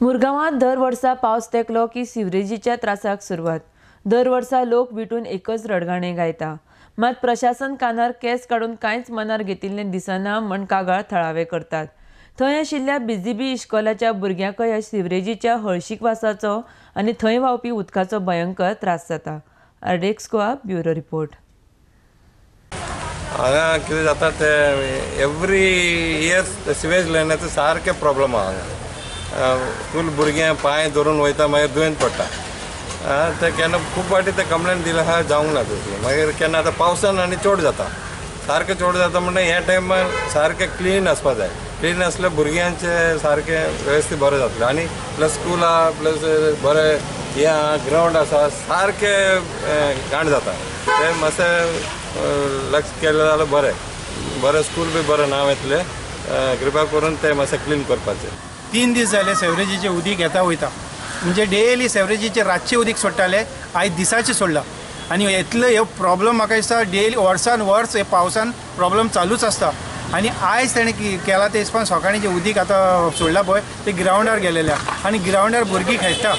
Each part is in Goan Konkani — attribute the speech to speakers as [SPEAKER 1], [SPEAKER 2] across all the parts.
[SPEAKER 1] मुरगांवांत दर वर्सा पावस तेंकलो की सिवरेजीच्या त्रासाक सुरवात. दर वर्सा लोक विटून एकच रडगाणें गायता. मात प्रशासन कानार केंस काडून कांयच मनार घेतिल्लें दिसना म्हण कागाळ थळावे करतात. थंय आशिल्ल्या बिजीबी इश्कोलाच्या भुरग्यांकय ह्या सिवरेजीच्या हळशीक वासाचो आनी थंय व्हांवपी उदकाचो भयंकर त्रास जाता. RDX Goa bureau report.
[SPEAKER 2] हांगा कितें जाता ते एवरी इयर सिवेज लायनाचो सारकें प्रॉब्लम आहा हांगा. फूल भुरग्यां पांय धरून वयता, मागीर दुयेंत पडटा. ते केन्ना खूब फावटी ते कंप्लेन दिला आहा, जावंक ना तसलें. मागीर केन्ना आतां पावसान आनी चड जाता, सारकें चड जाता. म्हणटा ह्या टायमार सारकें क्लीन आसपा जाय. क्लीन आसल्यार भुरग्यांचें सारकें वेवस्थीत बरें जातलें. आनी प्लस स्कूल आहा, प्लस बरें हें आहा, ग्रावंड आसा, सारकें घाण जाता. तें मातशें लक्ष केलें जाल्यार बरें, बरें स्कूल बी बरें नांव येतलें. कृपा करून तें मातशें क्लीन करपाचें.
[SPEAKER 3] 3 दीस जाले सेवरेजीचें उदीक येता वयता, म्हणजे डेली सेवरेजीचें रातचें उदीक सोडटाले, आयज दिसाचें सोडलां. आनी इतलो हे प्रॉब्लम म्हाका दिसता डेली वर्सान वर्स हे पावसान प्रॉब्लम चालूच आसता. आनी आयज तेणें केलां तें हिसपान सकाळीं जें उदीक आतां सोडलां पळय तें ग्रावंडार गेलेलें आहा. आनी ग्रावंडार भुरगीं खेळटा,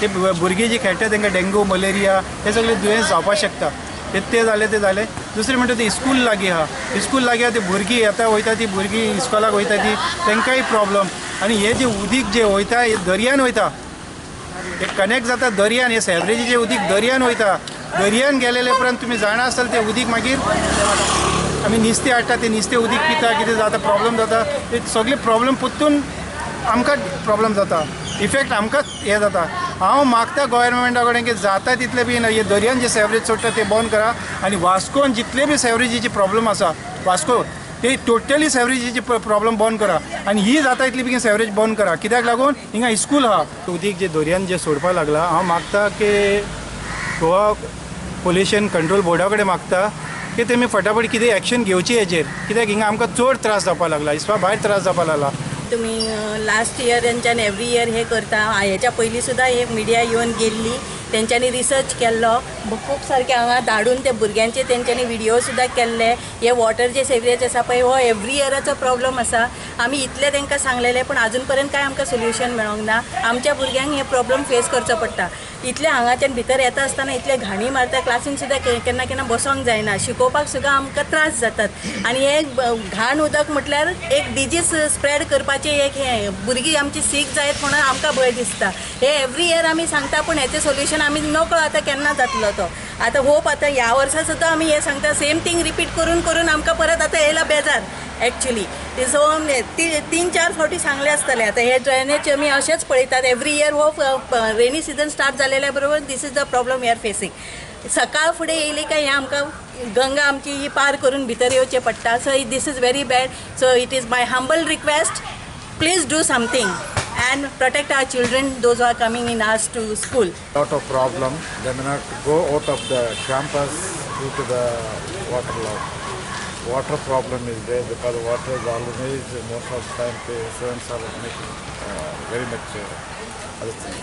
[SPEAKER 3] ते भुरगीं जी खेळटा तांकां डेंगू, मलेरिया हे सगळे दुयेंस जावपाक शकता. ते जालें ते जालें. दुसरें म्हणटा ते स्कूल लागीं आहा, स्कूल लागीं आहा, ते भुरगीं येता वयता, ती भुरगीं इस्कॉलाक वयता ती तांकांय प्रॉब्लम. आनी हे जे उदीक जे वयता हे दर्यान वयता, हे कनेक्ट जाता दर्यान. हे सेवरेजीचें उदीक दर्यान वयता. दर्यान गेलेले उपरांत तुमी जाणा आसतले तें उदीक मागीर आमी नुस्तें हाडटा, तें नुस्तें उदीक पिता, कितें जाता प्रॉब्लम जाता. ते सगळे प्रॉब्लम परतून आमकां प्रॉब्लम जाता, इफेक्ट आमकांच हें जाता. हांव मागता गव्हर्मेंटा कडेन की जाता तितले बी हे दर्यान जे सेवरेज सोडटा ते बंद करा. आनी वास्कोन जितले बी सेवरेजीची प्रॉब्लम आसा वास्को ते टोटली सेवरेजीची प्रॉब्लम बंद करा. आनी ही जाता तितली बेगीन सेवरेज बंद करा, कित्याक लागून हिंगा स्कूल आहा. उदीक जे दर्यान जे सोडपाक लागला, हांव मागता की गोवा पोल्युशन कंट्रोल बोर्डा कडेन मागता की तेमी फटाफट कितें एक्शन घेवची हेजेर, कित्याक हिंगा आमकां चड त्रास जावपाक लागला, हिसपा भायर त्रास जावपाक लागला.
[SPEAKER 4] तुमी लास्ट इयर तेंच्यान एवरी इयर हे करता. हेच्या पयलीं सुद्दां एक मिडिया येवन गेल्ली, तेंच्यांनी रिसर्च केल्लो खूब सारकें हांगा धाडून ते भुरग्यांचे तेंच्यांनी विडियो सुद्दां केल्ले. हे वॉटर जे सेवरेज आसा पळय हो एवरी इयराचो प्रॉब्लम आसा. आमी इतलें तांकां सांगलेलें पूण आजून पर्यंत कांय आमकां सोल्युशन मेळोंक ना. आमच्या भुरग्यांक हे प्रॉब्लम फेस करचो पडटा. इतलें हांगाच्यान भितर येता आसतना इतले घाणी मारता, क्लासीन सुद्दां केन्ना केन्ना बसोंक जायना, शिकोवपाक सुद्दां आमकां त्रास जातात. आनी हे घाण उदक म्हटल्यार एक डिजीज स्प्रेड करपाचें एक हें, भुरगीं आमची सीक जायत म्हणून आमकां भंय दिसता. हे एवरी इयर आमी सांगता पूण हेचें सोल्युशन आमी नकळो आतां केन्ना जातलो तो. आतां होप आतां ह्या वर्सा सुद्दां आमी हें सांगता, सेम थींग रिपीट करून करून आमकां परत आतां येयला बेजार एक्चुली. सो 3-4 फावटी सांगले आसतले. आतां हे ड्रेनेज आमी अशेंच पळयतात एवरी इयर. हो रेनी सिजन स्टार्ट जालेल्या बरोबर this is the problem we are facing. सकाळ फुडें येयली काय हें आमकां गंगा आमची ही पार करून भितर येवचें पडटा. So this is very bad. So it is my humble request, please do something and protect our children, those who are coming in us to school.
[SPEAKER 5] Lot of problem, they may not go out of the campus due to the water loss. Water problem is there because water is always, most of the time the students are making very much other thing.